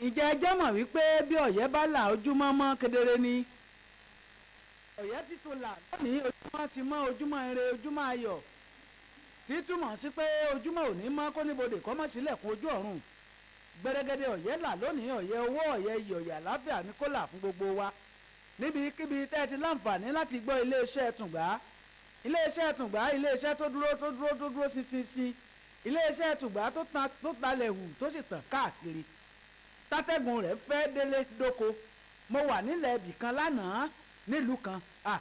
Ǹjẹ́ ẹ jẹ́ mọ̀ wípé bí ọ̀yẹ́ bá là, ojúmọ́ mọ́ kedere ni. Ọ̀yẹ́ títún là lónìí, ojúmọ́ ti mọ́, ojúmọ́ ire, ojúmọ́ ayọ̀, títúmọ̀ sí pé ojúmọ́ ò ní mọ́ kó níbodè kọ́ mọ́ sílẹ̀kùn ojú ọ̀run. Gbẹrẹgẹdẹ ọ̀yẹ́ là lónìí, ọ̀yẹ́ owó, ọ̀yẹ́ iyì, ọ̀yẹ́ àláfíà ní kó là fún gbogbo wa níbikíbi tẹ́ ẹ ti láǹfààní láti gbọ́ iléeṣẹ́ Tùngbà. Iléeṣẹ́ Tùngbà, iléeṣẹ́ tó dúró, tó dúró, tó dúró ṣinṣinṣin, iléeṣẹ́ Tùngbà tó tan, tó talẹ̀ hù, tó sì tàn káàkiri, tátẹ́gùn rẹ̀ fẹ́ délé dóko. Mo wà nílẹ̀ ibì kan lánàá, nílùú kan. Ah,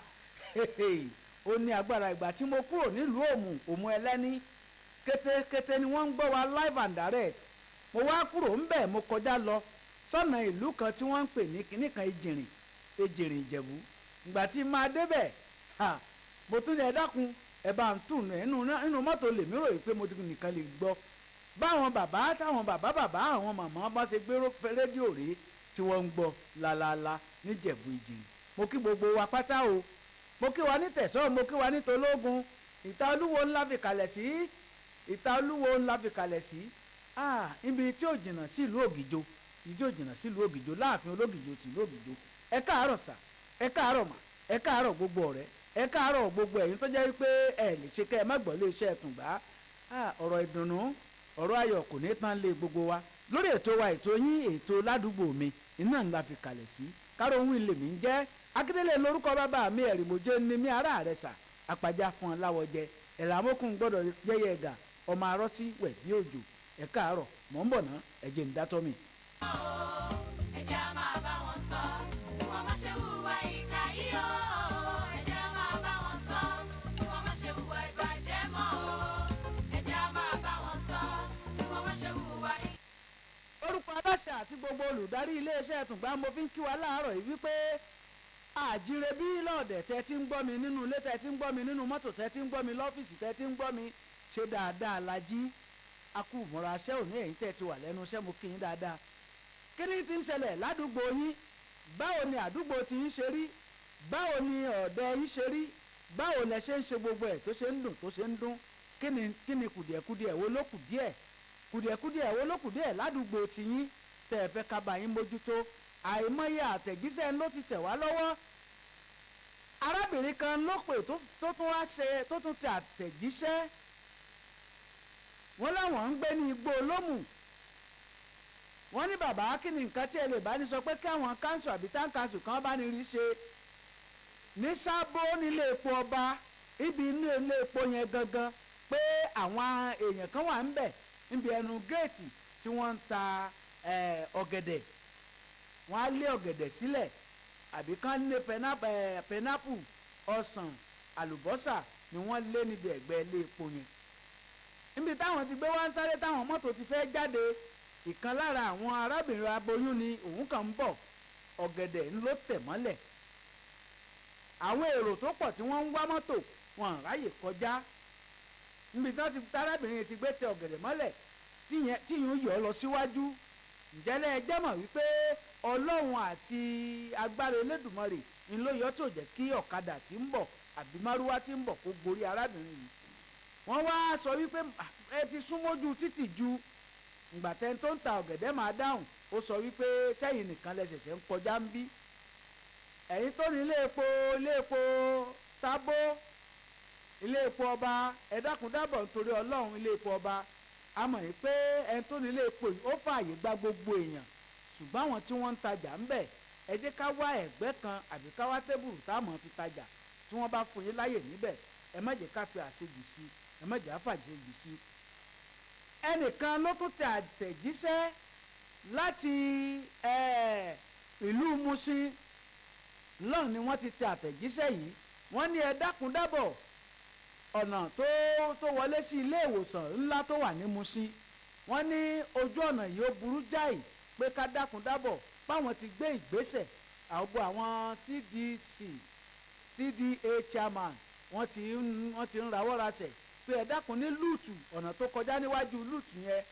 ó ní agbára. Ìgbà tí mo kúrò nílùú Òmù, Òmù Ẹlẹ́ni, kétékété ni wọ́n ń gbọ́ wa live and direct. Mo wá kúrò ńbẹ̀, mo kọjá lọ sọ́nà ìlú kan tí wọ́n ń pè ní kinní kan Ejìrìn, Ejìrìn Ìjẹ̀bú. Ìgbà tí máa débẹ̀, ha, mo tún ní, "Ẹ dákun, ẹ bá ń tún nínú mọ́tò." Lèmi rò pé mo ti nìkan lè gbọ́. Báwọn bàbá, táwọn bàbá bàbá, àwọn màmá bá ṣe gbé rédíò rèé tí wọ́n ń gbọ́ lálálá níjẹ̀bú Ìjìrìn. Mo kí gbogbo wa pátá o. Mo kí wa ní Tẹ̀sán, mo kí wa ní Tológun. Ìta Olúwo ńlá fi kalẹ̀ sí, Ìta Olúwo ńlá fi kalẹ̀ sí, ah, ibi tí ò jìnnà sí ìlú Ògìjò, ibi tí ò jìnnà sí ìlú Ògìjò, láàfin Ológìjò tìlú Ògìjò. Ẹ káàárọ̀ sà, ẹ káàárọ̀ mà, ẹ káàárọ̀ gbogbo ọ̀rẹ́, ẹ káàárọ̀ gbogbo ẹ̀yin tó jẹ́ wípé ẹ lè ṣe kẹ́ ẹ má gbọ́ lé iṣẹ́ Tùngbà. Ọ̀rọ̀ ìdùnnú, ọ̀rọ̀ ayọ̀ kò ní tán lé gbogbo wa lórí ètò wa, ètò yín, ètò Ládùúgbò Mi. Iná ńlá fi kalẹ̀ sí káró ohun ilé mi ń jẹ́ Akíndélé lórúkọ bàbá mi. Ẹ̀rìmọ̀jẹ́ ni mí, ará rẹ̀ sà àpàjá fún ọ láwọ̀ jẹ ẹ̀rọ amókùn gbọ́dọ̀ yẹ́yẹ́ ẹ̀gà ọmọ arọ́tí wẹ̀ bí òjò. Ẹ káàárọ̀. Mọ̀ ń bọ̀ ná, ẹ̀jẹ̀ ń dátọ́ mi. Ẹ jẹ́ á máa bá wọn sọ kí wọ́n má ṣe hùwà ìkà yìí o. Ẹ jẹ́ á máa bá wọn sọ kí wọ́n má ṣe hùwà ìbàjẹ́ mọ́ o. Ẹ jẹ́ á máa bá wọn sọ kí wọ́n má ṣe hùwà ìkà. Orúkọ aláṣẹ àti gbogbo olùdarí iléeṣẹ́ Tùngbà, mo fi ń kí wa láàárọ̀ yìí wípé àjíire bí lọ́ọ̀dẹ̀ tẹ́ ti ń gbọ́ mi, nínú ilé tẹ́ ti ń gbọ́ mi, nínú mọ́tò tẹ́ ti ń gbọ́ mi, lọ́fíìsì tẹ́ ti ń gbọ́ mi, ṣe dáadáa la jí? A kú ìmúra aṣẹ́ òní. Ẹ̀yìn tẹ́ ti wà lẹ́nu iṣẹ́, mo kí yín dáadáa. Kí ni ti ń ṣẹlẹ̀ ládùúgbò yín? Báwo ni àdúgbò ti ń ṣe rí? Báwo ni ọ̀dẹ yín ṣe rí? Báwo lẹ ṣe ń ṣe gbogbo ẹ̀ tó ṣe ń dùn, tó ṣe ń dún? Kí ni kùdìẹ̀kudiẹ̀ wo ló kù díẹ̀, kùdìẹ̀kudiẹ̀ wo ló kù díẹ̀ ládùúgbò tiyín tẹ́ ẹ fẹ́ ká bá yín mójútó? Àìmọye àtẹ̀jíṣẹ́ ló ti tẹ̀ wá lọ́wọ́. Arábìnrin kan ló pè tó tún wá ṣe, tó tún tẹ àtẹ̀jíṣẹ́. Wọ́n láwọn ń gbé ní Igbó Olómù. Wọ́n ní, "Bàbá, kí ni nǹkan tí ẹ lè bá ní sọ pé kí àwọn council àbí town council kan bá ní rí ṣe ní Sábó, nílé epo ọba, ibi inú ilé epo yẹn gangan, pé àwọn èèyàn kan wà ń bẹ̀ níbi ẹnu géètì tí wọ́n ń ta ọ̀gẹ̀dẹ̀. Wọ́n á lé ọ̀gẹ̀dẹ̀ sílẹ̀ àbí kán lé pineapple, ọsàn, àlùbọ́sà ni wọ́n lé níbi ẹ̀gbẹ́ ilé epo yẹn, níbi táwọn ti gbé wá ń sáré, táwọn mọ́tò ti fẹ́ jáde. Ìkan lára àwọn arábìnrin aboyún ni òun kàn ń bọ̀, ọ̀gẹ̀dẹ̀ ń ló tẹ̀ mọ́lẹ̀. Àwọn èrò tó pọ̀ tí wọ́n ń wá mọ́tò, wọn ò ráyè kọjá níbi tí wọ́n ti tárábìnrin ti gbé tẹ ọ̀gẹ̀dẹ̀ mọ́lẹ̀, tíyún yọ̀ lọ síwájú. Ǹjẹ́lẹ́ ẹ jẹ́ mọ̀ wípé Ọlọ́run àti agbára Elédùmarè ń ló yọ tó jẹ́ kí ọ̀kadà tí ń bọ̀ àbí márúwá tí ń bọ̀ kó gorí arábìnrin yìí? Wọ́n wá sọ wípé, "Ah, ẹ ti súnmọ́jú títì ju." Ìgbà tẹ́ni tó ń ta ọ̀gẹ̀dẹ̀ máa dáhùn, ó sọ wípé, "Sẹ́yìn nìkan lẹ ṣẹ̀ṣẹ̀ ń kọjá ń bí? Ẹ̀yin tó ní ilé epo, ilé epo Sábó, ilé epo ọba, ẹ dákun dábọ̀ nítorí Ọlọ́run. Ilé epo ọba, a mọ̀ yìí pé ẹni tó ní ilé epo yìí, ó fààyè gba gbogbo èèyàn, ṣùgbọ́n àwọn tí wọ́n ń tajà ń bẹ̀, ẹ jẹ́ ká wá ẹ̀gbẹ́ kan àbí ká wá tébùrù táwọn fi tajà tí wọ́n bá fún yín láyè níbẹ̀. Ẹ má jẹ́ ká fi àṣejù sí i, ẹ má jẹ́ á fàṣejù sí i." Ẹnìkan ló tún tẹ àtẹ̀jíṣẹ́ láti ìlú Mushin lọ́ọ̀ ni wọ́n ti tẹ àtẹ̀jíṣẹ́ yìí. Wọ́n ní, "Ẹ dákun dábọ̀, ọ̀nà tó wọlé sí ilé ìwòsàn ńlá tó wà ní Mushin," wọ́n ní ojú ọ̀nà yìí ó burú jáì, pé ká dákun dábọ̀, báwọn ti gbé ìgbésẹ̀ àwọn CDC, CDA chairman, wọ́n ti ń rawọ́ rasẹ̀ pé ẹ dákun, ní LUTH, ọ̀nà tó kọjá níwájú LUTH yẹn,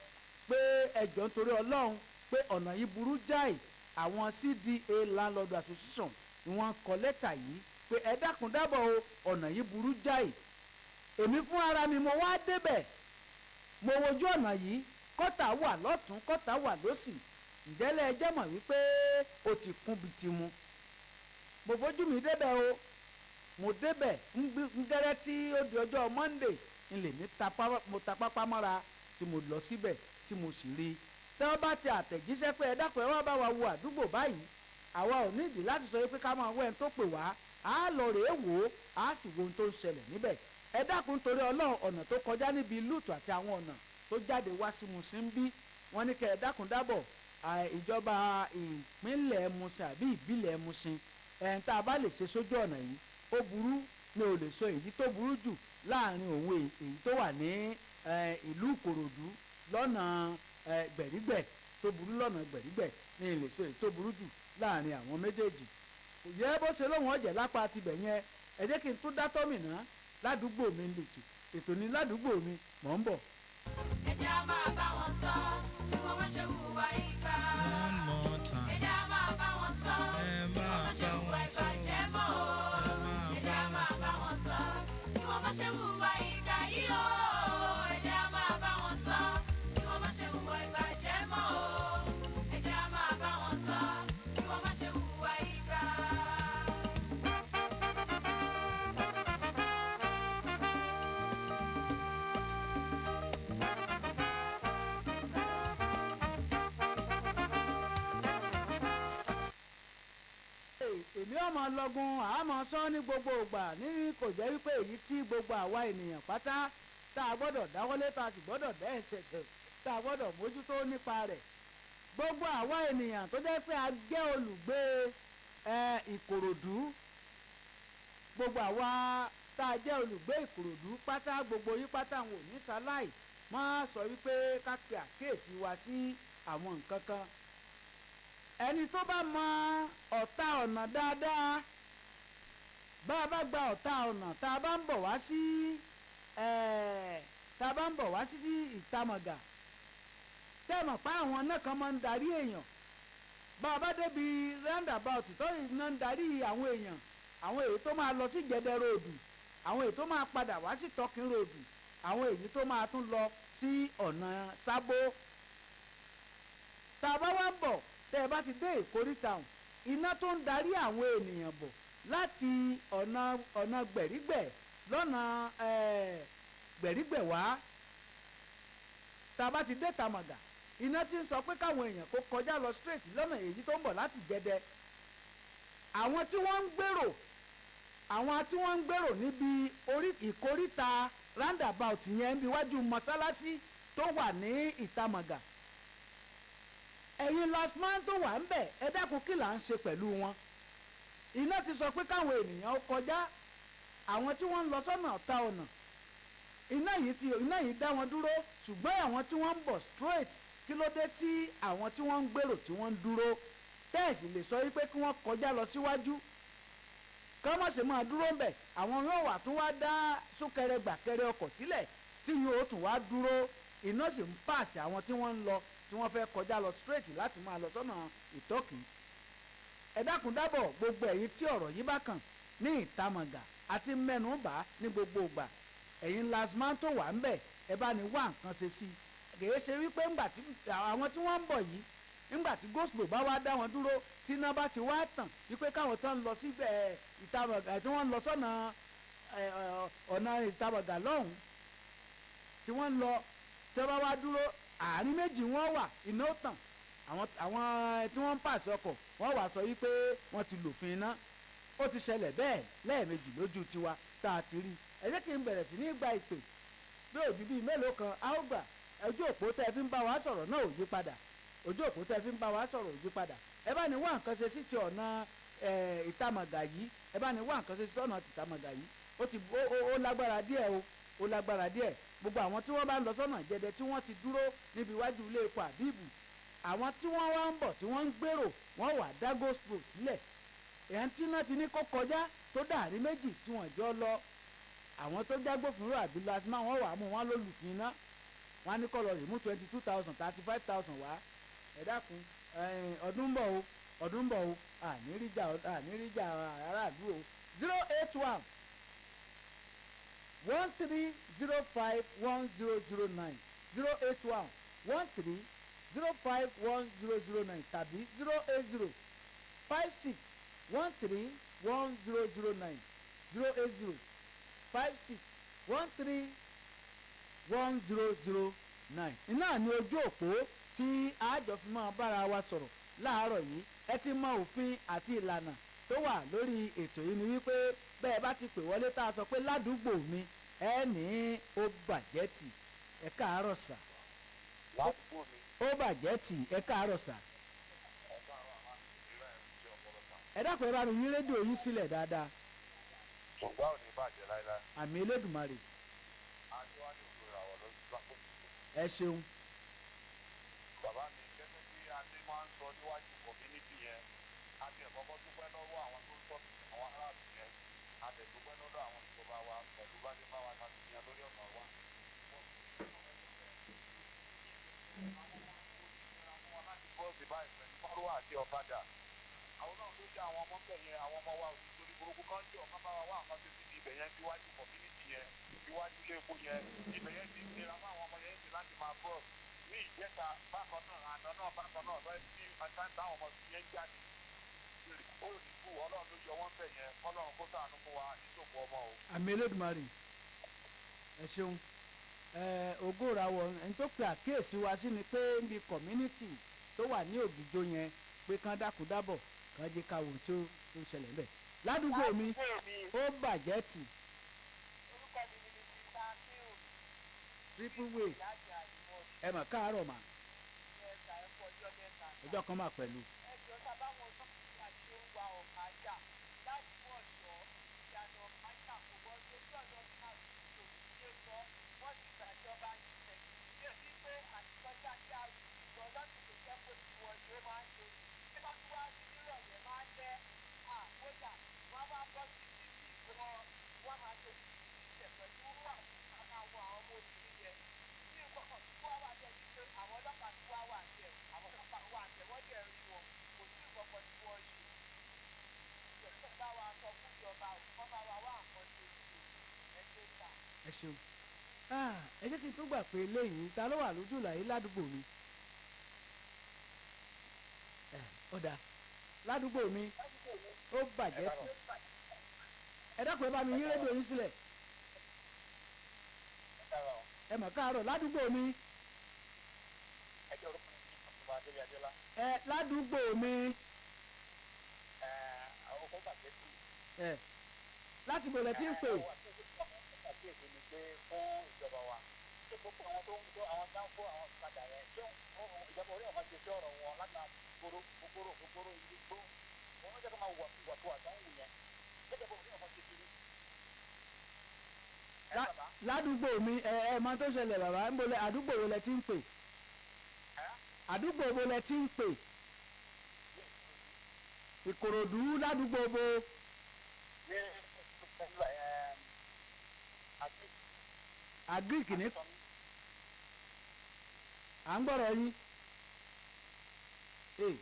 pé ẹ jọ̀ọ́ nítorí Ọlọ́run, pé ọ̀nà yìí burú jáì. Àwọn CDA Landlord Association ni wọ́n kọ lẹ́tà yìí pé ẹ dákun dábọ̀ o, ọ̀nà yìí burú jáì. Èmi fún ara mi, mo wá débẹ̀, mo wojú ọ̀nà yìí, kọ́tà wà lọ́tún, kọ́tà wà lósì. Ǹjẹ́lẹ̀ ẹ jẹ́ mọ̀ wípé ó ti kún bí ti mu. Mo fojú mi débẹ̀ o, mo débẹ̀ ngẹ́rẹ́ tí ó di ọjọ́ Monday n lè mi mo ta pápá mọ́ra tí mo lọ síbẹ̀ tí mo sì rí i. Tẹ́ ọ bá ti àtẹ̀jíṣẹ́ pé ẹ dákun, ẹ wá bá wa wo àdúgbò báyìí, àwa ò nídìí láti sọ pé ká máa wọ ẹni tó pè wá, á lọ rèé wò ó, á sì wo ohun tó ń ṣẹlẹ̀ níbẹ̀. Ẹ dákun, torí Ọlọ́run, ọ̀nà tó kọjá níbi lùtù àti àwọn ọ̀nà tó jáde wá sí Mushin bí, wọ́n ní kẹ́ ẹ dákun dábọ̀, ìjọba ìpínlẹ̀ Mushin àbí ìbílẹ̀ Mushin, ẹ̀ẹ́n tá a bá lè ṣe sójú ọ̀nà yìí, ó burú mi ò lè sọ èyí tó burú jù láàrin òun èyí tó wà ní ìlú Ìkòròdú lọ́nà Gbẹ̀rígbẹ̀ tó burú lọ́nà Gbẹ̀rígbẹ̀ ní lè sọ èyí tó burú jù láàrin àwọn méjèèjì. Kò yẹ bó ṣe lóun ọ̀jẹ̀ lápá tibẹ̀ yẹn. Ẹ jẹ́ kí n tún dá tọ́mìnà ládùúgbò mi lètò ètò ní ládùúgbò mi, mò ń bọ̀. Ẹ jẹ́ á máa bá wọn sọ kí wọ́n má ṣe hùwà ìkà. One more time. Ẹ jẹ́ á máa bá wọn sọ Ẹ kí wọ́n má máa ṣe bá hùwà wọn sọ. ìbàjẹ́ mọ́ o. Ẹ máa Ẹ jẹ́ á bá máa wọn bá wọn sọ kí wọ́n má ṣe hùwà ìkà yìí o. Ẹ jẹ́ á máa bá wọn sọ kí wọ́n má ṣe hùwà ìbàjẹ́ mọ́ o. Ẹ jẹ́ á máa bá wọn sọ kí wọ́n má ṣe hùwà ìkà. Èmi ọmọ lọgun àmọ́ sọ ní gbogbo ìgbà ní kò jẹ́ wípé èyí tí gbogbo àwa ènìyàn pátá tá a gbọ́dọ̀ dáwọ́lé, tá a sì gbọ́dọ̀ dá ẹsẹ̀ tẹ̀, tá a gbọ́dọ̀ mójútó nípa rẹ̀. Gbogbo àwa ènìyàn tó jẹ́ pé a jẹ́ olùgbé Ìkòròdú, gbogbo àwa tá a jẹ́ olùgbé Ìkòròdú pátá, gbogbo yín pátá, àwọn ò ní ṣaláì máa sọ wípé ká pe àkíyèsí wa sí àwọn nǹkan kan. Ẹni tó bá mọ ọ̀tá ọ̀nà dáadáa, bá a bá gba ọ̀tá ọ̀nà tá a bá ń bọ̀ wá sí tá a bá ń bọ̀ wá sí Ìtamọ̀gà, tẹ́ ẹ mọ̀ pé àwọn náà kan máa ń darí èèyàn, bá a bá débi roundabout tó iná ń darí àwọn èèyàn, àwọn èyí tó máa lọ sí Jẹdẹ ròdù, àwọn èyí tó máa padà wá sí Tọkin ròdù, àwọn èyí tó máa tún lọ sí ọ̀nà Sábó, tá a bá wá ń bọ̀, tẹ́ ẹ bá ti dé Ìkórí town, iná tó ń darí àwọn ènìyàn bọ̀ láti ọ̀nà Gbẹ̀rígbẹ̀ lọ́nà Gbẹ̀rígbẹ̀ wá, tá a bá ti dé Tàmọ̀gà, iná tí ń sọ pé káwọn èèyàn kó kọjá lọ straight lọ́nà èyí tó ń bọ̀ láti Jẹdẹ, àwọn tí wọ́n ń gbèrò, àwọn tí wọ́n ń gbèrò níbi orí ìkóríta roundabout yẹn níbi iwájú mọ́sálásí tó wà ní Ìtamọ̀gà, ẹ̀yin last man tó wà ń bẹ̀, ẹ dákun, kí là ń ṣe pẹ̀lú wọn? Iná ti sọ pé káwọn ènìyàn ó kọjá, àwọn tí wọ́n ń lọ sọ́nà ọ̀tá ọ̀nà, iná yìí dá wọn dúró, ṣùgbọ́n àwọn tí wọ́n ń bọ̀ straight, kí ló dé tí àwọn tí wọ́n ń gbèrò tí wọ́n ń dúró, tẹ́ẹ̀sì lè sọ wípé kí wọ́n kọjá lọ síwájú, kọ́ mọ̀ sí máa dúró ń bẹ̀? Àwọn yóò wà tún wá dá súnkẹrẹ gbàkẹrẹ ọkọ̀ sílẹ̀ tí yóò tún wá dúró, iná sì ń pàṣẹ àwọn tí wọ́n ń lọ, tí wọ́n fẹ́ kọjá lọ straight láti máa lọ sọ́nà Ìtọ́kì. Ẹ dákun dábọ̀, gbogbo ẹ̀yin tí ọ̀rọ̀ yìí bá kàn ní Ìtamọ̀gà àti mẹ́nubà ní gbogbo ìgbà, ẹ̀yin lasman tó wà ń bẹ̀, ẹ bá ní wá nǹkan ṣe sí i. Kìí ṣe wípé ńgbà tí àwọn tí wọ́n ń bọ̀ yìí, ńgbà tí goslo bá wá dá wọn dúró, tí iná bá ti wá tàn wípé káwọn tán ń lọ síbẹ̀ Ìtamọ̀gà, tí wọ́n ń lọ sọ́nà ọ̀nà Ìtamọ̀gà lọ́hùn-ún tí wọ́n ń lọ, tí wọ́n bá wá dúró, àárín méjì wọ́n wà, iná ó tàn, àwọn tí wọ́n ń pàṣẹ ọkọ̀ wọ́n wá sọ wípé wọ́n ti lòfin iná. Ó ti ṣẹlẹ̀ bẹ́ẹ̀ lẹ́ẹ̀mejì lójú tiwa tá a ti rí. Ẹ jẹ́ kí n bẹ̀rẹ̀ sí ní gba ìpè bí òjú bíi mélòó kan a ó gbà. Ojú òpó tẹ́ ẹ fi ń bá wa sọ̀rọ̀ náà ò yí padà, ojú òpó tẹ́ ẹ fi ń bá wa sọ̀rọ̀ ò yí padà. Ẹ bá ní wá nǹkan ṣe sí ti ọ̀nà Ìtamọ̀gà yìí, ẹ bá ní wá nǹkan ṣe sí ọ̀nà tìtamọ̀gà yìí. Ó ti ó ó ó lágbára díẹ̀ o, ó lágbára díẹ̀. Gbogbo àwọn tí wọ́n bá ń lọ sọ́nà Jẹdẹ tí wọ́n ti dúró níbi iwájú ilé epo Àbíbù, àwọn tí wọ́n wá ń bọ̀ tí wọ́n ń gbèrò, wọ́n wà dá gospel sílẹ̀, èyàn tí iná ti ní kó kọjá tó dàrí méjì tí wọ́n jọ lọ, àwọn tó jágbófinró àbí lasma, wọ́n wà á mú wọn lólùfín iná, wọ́n á ní kó lọ rè mú 22,000, 35,000 wá. Ẹ dákun, ọdún ń bọ̀ o, ọdún ń bọ̀ o, àníríjà àníríjà aráàlú o. 08113051009, 08113 051009 tàbí 08056131009, 08056131009. Iná ní ojú òpó tí àjọ fi máa bára wa sọ̀rọ̀ láàárọ̀ yìí. Ẹ ti mọ òfin àti ìlànà tó wà lórí ètò yìí ni wípé bẹ́ẹ̀ bá ti pè wọlé tá a sọ pé ládùúgbò mi, ẹ ní ó bàjẹ́ tì. Ẹ káàárọ̀ sà. Ládùúgbò mi. Ó bàjẹ́ tì. Ẹ káàárọ̀ sà. Ọba àwọn àwọn ìlú ẹ̀ ń jẹ́ ọpọlọ sà. Ẹ dákun, ẹ bá mi yí rédíò yín sílẹ̀ dáadáa. Ṣùgbọ́n ò ní bàjẹ́ láéláé. Àmì Elédùmarè. Adéwálé òkúra àwọn ló ń gbàgbọ́. Ẹ ṣeun. Bàbá mi, gẹ́gẹ́ bí adé máa ń sọ níwájú community yẹn, a ti ẹ̀kọ́kọ́ dúpẹ́ lọ́wọ́ àwọn tó ń sọ àwọn aráàlú yẹn, a tẹ̀ dúpẹ́ lọ́dọ̀ àwọn ìjọba wa pẹ̀lú bá ṣe bá wa ṣàtìyàn lórí ọ̀nà wa. Bọ́ọ̀sì báyìí pẹ̀lú márùwá àti ọ̀kadà. Àwọn náà ló jẹ́ àwọn ọmọ bẹ̀ yẹn, àwọn ọmọ wa ò ní torí burúkú kan jẹ́ ọ̀kan bá wa wá nǹkan ṣe síbi ibẹ̀ yẹn, síwájú community yẹn, síwájú ilé epo yẹn. Ibẹ̀ yẹn ti ń nira fún àwọn ọmọ yẹn sí láti máa bọ́ọ̀sì. Ní ìjẹta bákan náà, àná náà bákan náà, lọ́ọ́ bí ọ̀sán táwọn ọmọ yẹn jáde. Ó ní kú, Ọlọ́run ló yọ wọ́n bẹ̀ yẹn, Ọlọ́run kó ṣàánú fún wa nítòkù ọmọ o. Àmì Elédùmarè. Ẹ ṣeun. Ẹ ògórawọ ẹni tó pe àkíyèsí wa sí ni pé níbi community tó wà ní Ògìjó yẹn, pé kán dákun dábọ̀, kán jẹ́ ká wò tó tó ń ṣẹlẹ̀ ńbẹ̀. Ládùúgbò mi, ó bàjẹ́ tì. Orúkọ mi ni Mrs. Akiru. Triple way. Láti àdìmọ́. Ẹ mà káàárọ̀ mà. Ẹ̀ka ẹ̀kọ́ ọjọ́ mẹ́ta. Ọjọ́ kan mà pẹ̀lú. Ẹjọ́ sábàwọn tó kí àti ń wa ọ̀kájà láti ọ̀ṣọ́ ìyànà ọ̀kájà kò bọ́ sójú ọ̀nà àtúntò ṣe sọ wọ́n ti gbàjọba nílẹ̀ ṣé sí pé àtikọ́jà tí a rí ìgbọ́ lọ́sùn tó jẹ́ kó ti wọ́n ṣe máa ń ṣe tí wọ́n tún wá sí nírọ̀lẹ́ máa ń tẹ́ àkójà wọ́n máa bọ́ sí títì gan, wọ́n máa ṣe ìṣẹ̀ pẹ̀lú wà àwọn àwọn ọmọ obìnrin yẹn ní nǹkan kan tí wọ́n wà jẹ́ ní pé àwọn ọlọ́pàá tí wọ́n wà jẹ́, àwọn ọlọ́pàá wà jẹ́, wọ́n jẹ́ rí wọn, kò sí nǹkan kan tí wọ́n ṣe. Ìjọba bá wa sọ fún ìjọba ò kọ́ bá wa wá nǹkan ṣe sí i. Ẹ ṣe sà. Ẹ ṣeun. Ah, ẹ jẹ́ kí n tó gbà pé eléyìí ta ló wà lójú ìlà yìí ládùúgbò mi. Ẹ ọ̀dà ládùúgbò mi, ó bàjẹ́ tì. Ẹ dákun, ẹ bá mi yí rédíò yín sílẹ̀. Ẹ mà káàárọ̀. Ládùúgbò mi. Ẹjọ́ orúkọ mi ní Ọ̀túnba Adélé Adéọlá. Ẹ ládùúgbò mi. Àwọn kó bàjẹ́ sí. Ẹ láti bọ̀lẹ̀ tí ń pè. Àwọn àkíyèsí ni pé fún ìjọba wa, ṣé gbogbo àwọn tó ń gbọ́ àwọn dáńfó, àwọn ìtajà yẹn, ṣé ìjọba orí ọ̀kan ṣe sí ọ̀rọ̀ wọn láti máa gbóró gbogbooro gbogbooro ìlú gbó wọn ló jẹ́ kó máa wà wàtúwà tó ń wù yẹn, ṣé ìjọba orí ọ̀kan ṣe sí ni? Ẹ bàbá. Ládùúgbò mi, ẹ ẹ mọ tó ṣẹlẹ̀ bàbá, ń bolẹ̀ àdúgbò wo lẹ ti ń pè? Ẹ. Àdúgbò wo lẹ ti ń pè? Ìkòròdú, ládùúgbò bo? Ní àti Agric ní à ń gbọ́rọ̀ yín. Ee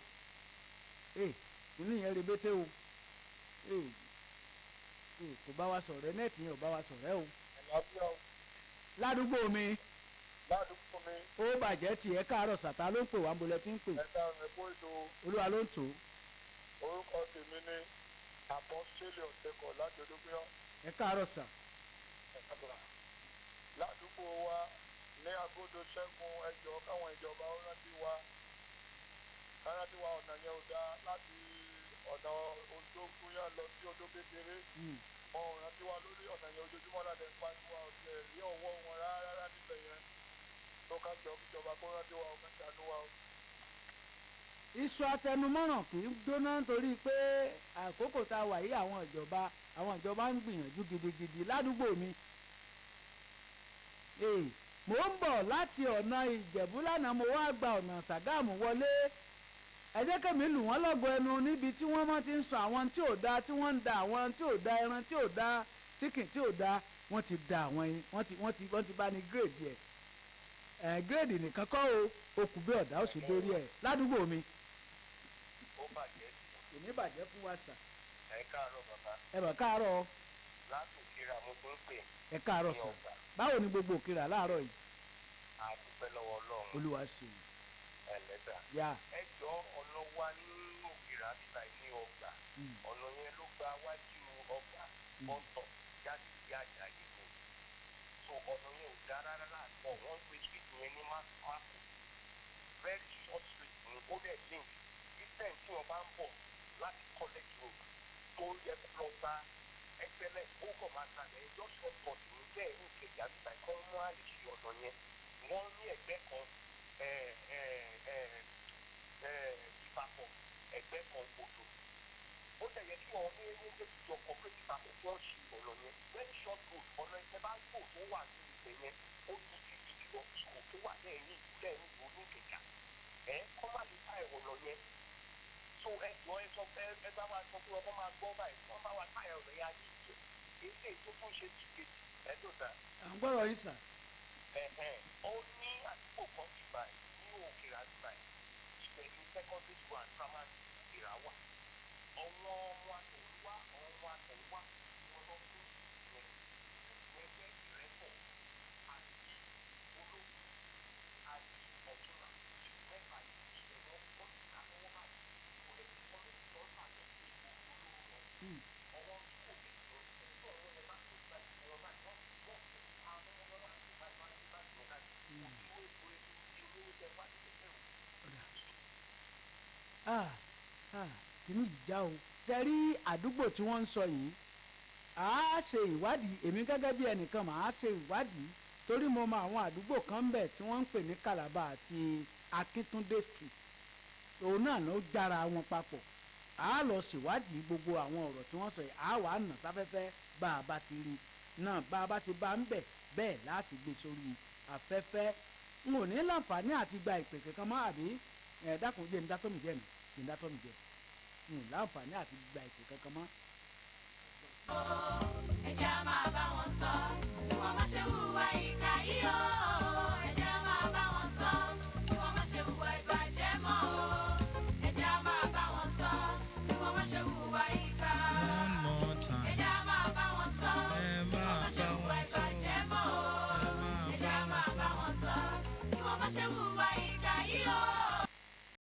ee, inú yẹn rebete o. Ee ee, kò bá wa sọ̀rọ̀ ẹ, nẹ́ẹ̀tì yẹn ò bá wa sọ̀rọ̀ ẹ o. Ẹ̀lọ́bíọ́. Ládùúgbò mi. Ládùúgbò mi. Ó bàjẹ́ tì. Ẹ káàárọ̀ sàtá ló ń pè wá, ń bolẹ̀ tí ń pè? Ẹ̀ka ẹ̀kọ́ ètò. Olúwa ló ń tò ó. Orúkọ tèmi ní Àpọ́sítélì Ọ̀tẹ̀kọ̀ láti Odógbéyàn. Ẹ káàárọ̀ sà. Ládùúgbò wa ní Agodo Ṣẹ́gun, ẹjọ́ káwọn ìjọba ó rántí wa, ká rántí wa. Ọ̀nà yẹn ò dáa láti ọ̀nà Odógúnyán lọ sí Odó Kékeré. Wọn ò rántí wa lórí ọ̀nà yẹn. Ojoojúmọ́ láti ń pariwo, ọ̀sẹ̀ rí ọwọ́ wọn rárá níbẹ̀ yẹn tó ká jọ kíjọba kó rántí wa, ọ̀kan ṣàánú wa o. Iṣu atẹnumọ́ràn kì í gbóná nítorí pé àkókò tá a wà yìí, àwọn ìjọba ń gbìyànjú gidigidi ládùúgbò mi. Ee, mò ń bọ̀ láti ọ̀nà Ìjẹ̀bú lánàá, mo wá gba ọ̀nà Ṣàgámù wọlé. Ẹ jẹ́ kẹ́mi lù wọ́n lọ́gọ ẹnu níbi tí wọ́n máa ti ń sọ àwọn tí ò da, tí wọ́n ń da àwọn tí ò da, ẹran tí ò da, chicken tí ò da, wọ́n ti da àwọn yẹn, wọ́n ti bá ní grade ẹ̀ ẹ̀ grade nìkan kọ́ o, okùn bí ọ̀dà ó sì dórí ẹ̀ ládùúgbò mi. Ó bàjẹ́. Kò ní bàjẹ́ fún wa sà. Ẹ káàárọ̀ bàbá. Ẹ bà káàárọ̀. Látòkèrà mo tó ń pè. Ẹ káàárọ̀ sà, báwo ni gbogbo Òkèrà láàárọ̀ yìí? A dúpẹ́ lọ́wọ́ Ọlọ́run. Olúwa ṣeun. Ẹ lẹ́tà. Yà. Ẹ jọ, ọ̀nà wa ní Òkèrà bíbá ní ọgbà. Ọ̀nà yẹn ló gba wájú ọgbà bọ́ńtọ̀ jáde sí Àjàyí kò. So ọ̀nà yẹn ò dá rárá láàpọ̀. Wọ́n ń pe street yẹn ní Mako. Very short street ni ó dẹ̀ link. System tí wọ́n bá ń bọ̀ láti College Road tó yẹ kó lọ gba Excellence, ó kàn máa gbalẹ̀ ẹjọ́ short cut ní bẹ́ẹ̀ ní Ìkẹjà bíbá kọ́ mú àlè ṣe ọ̀nà yẹn. Wọ́n ní ẹgbẹ́ kan ìpapọ̀, ẹgbẹ́ kan odò. Ó dẹ̀ yẹ kí wọ́n ní méjèèjì jọ cooperative papọ̀ kí wọ́n ṣe ọ̀nà yẹn. Very short road, ọ̀nà ẹgbẹ́ bá ń gbò tó wà ní ibẹ̀ yẹn, ó ju 50 lọ, ìhò tó wà lẹ́yìn lẹ́yìn ìlú ní Ìkẹjà ẹ kọ́ má lè ta ọ̀nà yẹn. So ẹ jọ, ẹ sọ, ẹ bá wa sọ fún wọn kó máa gbọ́ báyìí, wọ́n bá wa ta ọ̀nà yẹn ayé ìjẹ èyí tó tún ṣe ti kejì ẹ tó sà. À ń gbọ́rọ̀ yín sà. Ẹ̀hẹ̀n, ó ní àdúgbò kan bíbá ẹ̀ ní Òkèrà bíbá ẹ̀, ibẹ̀ ní secondary school and primary school Òkèrà wà. Àwọn ọmọ àtọ̀wá, àwọn ọmọ àtọ̀wá wọn lọ fún ìyẹn ìyẹn jẹ́ Ìrẹ́pọ̀ àti Ológun àti Ọ̀túnlá mẹ́fà yìí, ìṣẹ̀lẹ̀ wọn ti ká lọ́wọ́ báyìí, kò lè fi ọdún tó ń fà lọ sí ìbò olóró lọ. Ọwọ́ tí kò lè lọ sí ọ̀rọ̀ ẹ̀ bá tó gba ìwọ̀n báyìí, wọ́n ti àwọn ọmọ náà ti bá ìwọ̀n bá ìwọ̀n báyìí. Ah, ah, kìíní yìí já o. Ṣe rí àdúgbò tí wọ́n ń sọ yìí, à á ṣe ìwádìí. Èmi gẹ́gẹ́ bí ẹnìkan, màá ṣe ìwádìí torí mo mọ àwọn àdúgbò kan ń bẹ̀ tí wọ́n ń pè ní Calabar àti Akíntúndé Street, òun náà ló jára wọn papọ̀. À á lọ ṣèwádìí gbogbo àwọn ọ̀rọ̀ tí wọ́n sọ yìí, à á wàá nà sáfẹ́fẹ́ bá a bá ti rí náà, bá a bá ṣe bá ń bẹ̀ bẹ́ẹ̀ láti gbé sórí afẹ́fẹ́. N ò ní láǹfààní àti gba ìpè kankan mọ́, àbí ẹ̀ dákun, jẹ́ ń dá tọ́mì jẹ́ mi, jẹ́ ń dá tọ́mì jẹ́. N ò láǹfààní àti gba ìpè kankan mọ́.